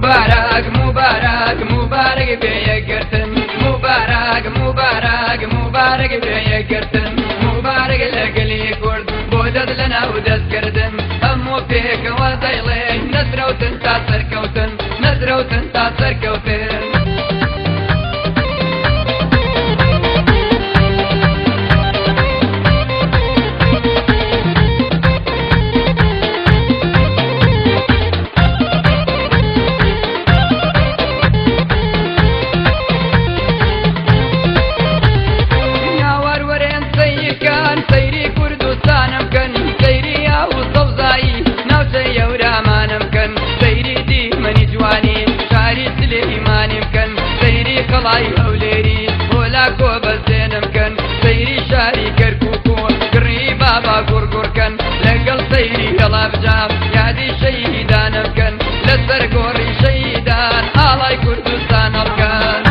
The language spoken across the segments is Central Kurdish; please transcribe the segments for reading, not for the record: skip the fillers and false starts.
موبارەک موبارەک موبارەک بێ یەکگرتن، موبارەک موبارەک موبارەک بێ یەکگرتن، موبارەک لە گەلی کورد بۆ دەست لە ناو دەستکردن، هەموو پێکەوە دەیڵێن نەسرەوتن تا سەرکەوتن، نەسرەوتن تا سەرکەوتن. سەیری کوردستانم کەن، سەیری ئاو و سەوزایی ناوچەی ئەورامانم کەن، سەیری دیمەنی جوانی شاری سلێمانیم کەن، سەیری قەڵای هەولێری هۆلا کۆبەزێنم کەن، سەیری شاری کەرکوک و گڕی بابا گوڕگوڕکەن، لەگەڵ سەیری هەڵەبجە یادی شەهیدانم کەن، لەسەر گۆڕی شەهیدان ئاڵای کوردستان هەڵکەن.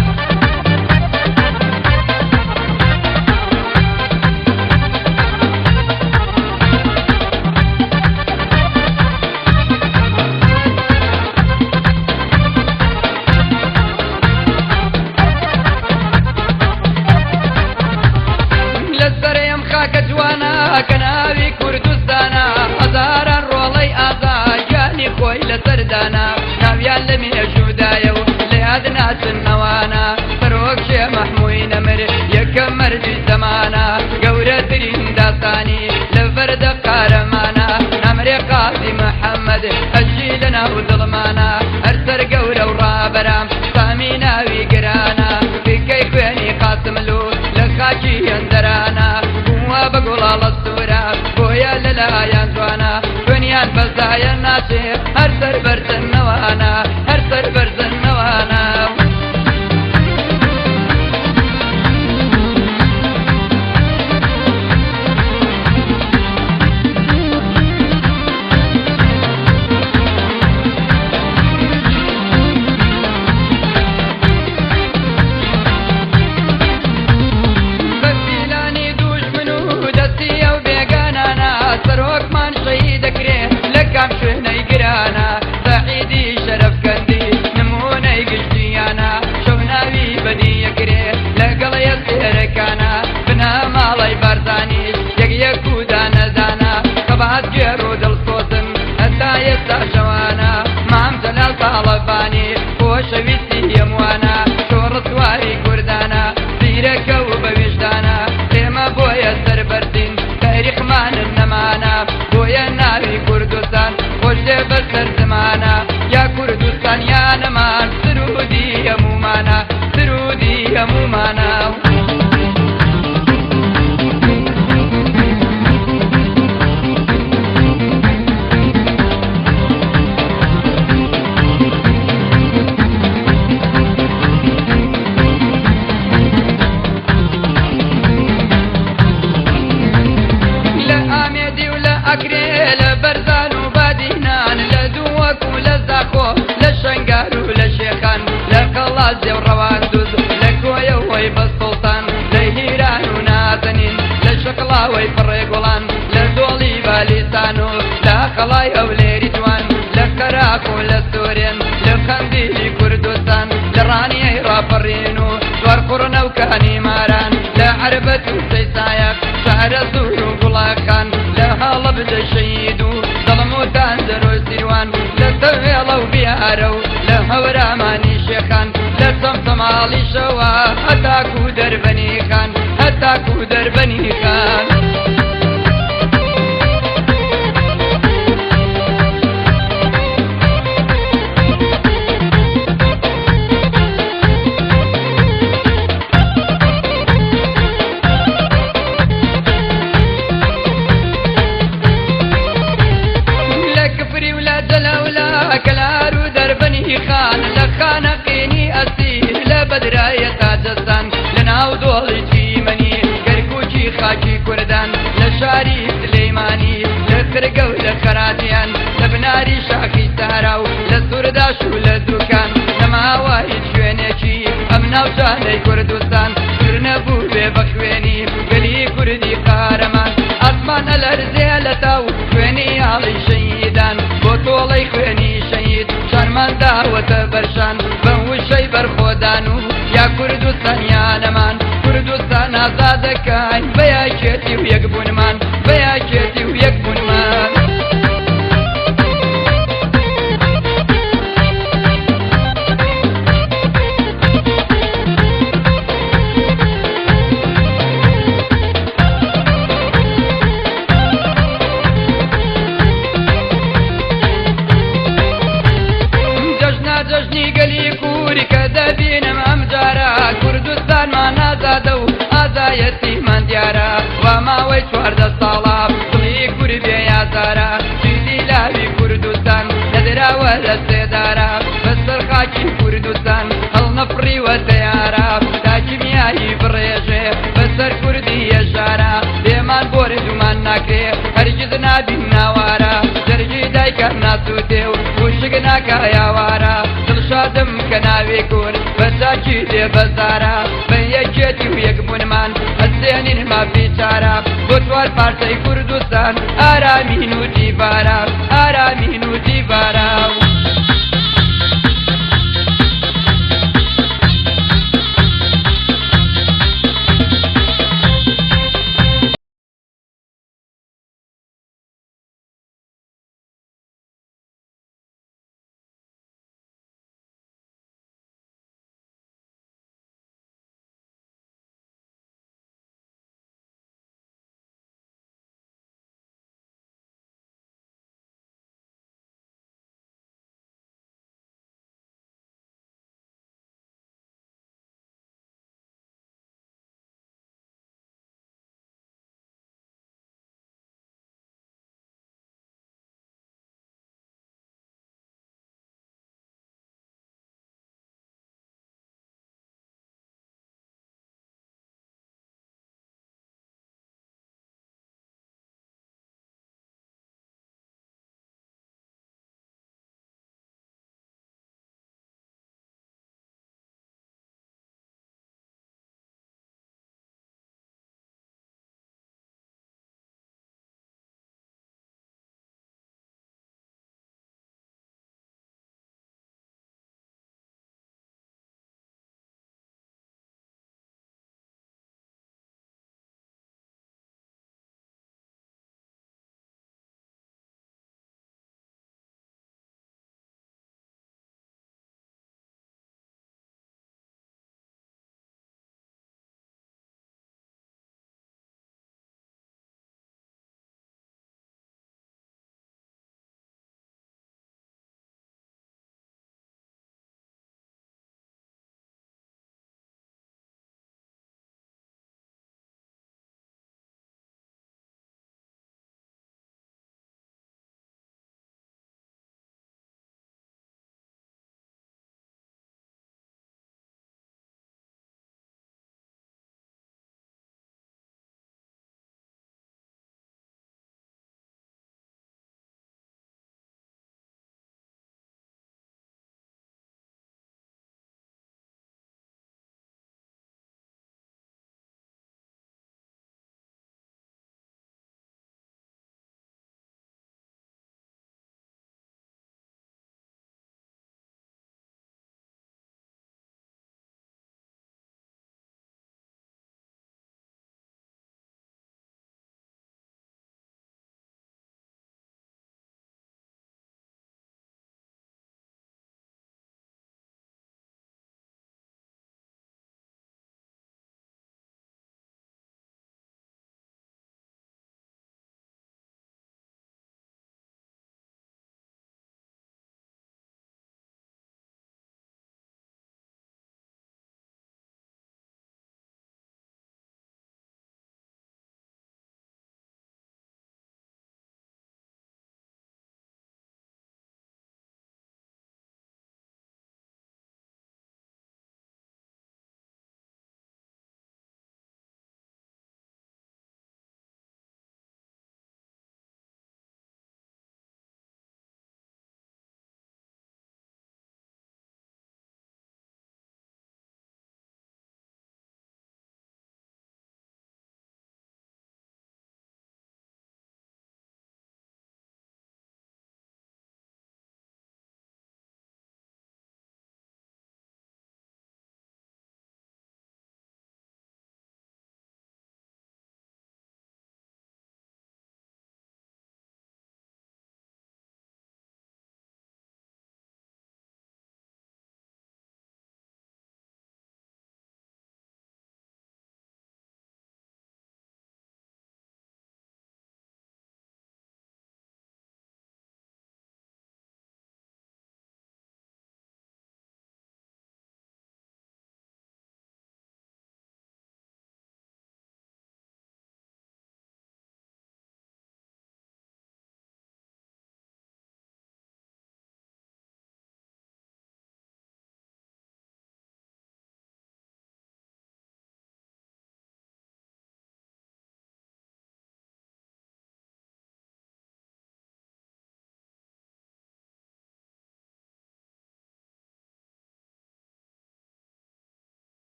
لەسەرێم خاکە جوانە کە ناوی کوردستانە، هەزاران ڕۆڵەی ئازا گیانی خۆی لەسەردانا، ناویان لە مێژوودایە و لە یاد ناچن ئەوانە. سەرۆک شێ مەحمووی نەمر یەکەم مەردی زەمانە، گەورەترین داستانی لە بەردە قارەمانە، نامرێ قازی محەممەد ئەژی لە ناو دڵمانە، هەر سەر گەورە و ڕابەرام سامی ناوی گرانە، فیکەی خوێنی قاسملوو لە خاکی هەندەرانە، بووە بە گوڵاڵە سوورە بۆیە لەلایەن جوانە، خوێنیان بەزایە ناچێ هەر سەر بەرزن نەوانە، هەر سەر بەرزن نەوانە. بەفیلانی دوژمن و دەستی ئەو بێگانانە، سەرۆکمان شەهید دەکرێ لە کام شوێنەی گرانە، سەعیدی شەرەفکەندی نمونەی گشتیانە، شەو ناوی بەدی یەکرێ لەگەڵ یەسێرەکانە، بنەماڵەی بارزانیش یەک یەک و دانەدانە، خەبات گێڕ و دڵسۆزن هەتا ئێستا شەوانە، مام جەلال تاڵەبانی خۆشەویستی هەمووانە، شۆڕسواری کوردانە زیرەکە و بەویژدانە، ئێمە بۆیە سەربەرزین تاریخمانن نەمانە، بۆیە ناوی کوردستان خۆش دێ بەسەر زمانە، یا کوردستان یا نەمان سرودی هەموومانە، سرودی هەموومانە. لە ئامێدی و لە ئەکرێ لە بەرزان و بادینان، لە دووەک و لە زاخۆ لە شەنگار و لە شێخان، لە قەڵازێ و ڕەواندوز لە کۆیەوەی بە سوڵتان، لە هیران و نازەنین لە شەقڵاوەی پڕێگوڵان، لە دۆڵی بالیسان و لە قەڵای هەولێری جوان، لە قەراخ و لە سوورێن لە قەندیلی کوردستان، لە ڕانیەی ڕاپەڕین و سوارقوڕنە و کانی ماران، لە عەربەت و سەیسایەق شارە زوور و گوڵاخان، لە هەڵەبجە شەهید و دڵم و تانجەر و سیروان، لە تەوێڵە و بیارە و لە هەورامانی شێخان، لە چەمچەماڵی شەوە هەتاکو دەربەنی خان، هەتاکو دەربەنی خان. لە کفری و لە جەلەولا کەلار و دەربەنی خان، لە خانەقینی ئەسیر لە بەدرایە تاجەستان، لە ناو دۆڵی چیمەنی کەرکوکی خاکی کوردان، لە شاری سلەیمانی لە خرگە و لە خەراتیان، لە بناری شاخی سارا و لە سورداش و لە دوکان، نەماوە هیچ شوێنێکی ئەم ناوچانەی کوردستان سوور نەبوو بێ بە خوێنی گەلی کوردی قارەمان. ئاسمان ئەلەرزێ لە تاو خوێنی ئاڵی شەهیدان، بۆ تۆڵەی خوێنی شەهید شان گیانمان داوەتە بەرشان بەم وشەی بەرخۆدان و یا کوردستان یا نەمان. کوردستان ئازادەکەین بە یەکێتی و یەکبوونمان، بە یەکێتی و یەکبوونمان. جەژنە جەژنی گەلی کوری کە دەبینم ئەم جارە، کوردستانمان ئازادە و ئازایەتیمان دیارە. وا ماوەی 14 ساڵە دڵی کوری بێ ئازارە، چیدی لاوی کوردستان نەدراوە لە سێدارە. بەسەر خاکی کوردستان هەڵنەفڕیوە تەیارە، تا کیمیایی بڕێژێ بەسەر کوردی یەژارە. لێمان بۆردومان ناکرێ، هەرگیز نابین ناوارە. جەرگی دایکە ناسووتێ و وشک ناکایاوارە. دڵشادم کە ناوی کورد بە چاکی لێ بەزارە، بە یەکێتی و یەکبوونمان ئەستێنین مافی چارە. بۆ چوار پارچەی کوردستان ئارامین و دیوارە.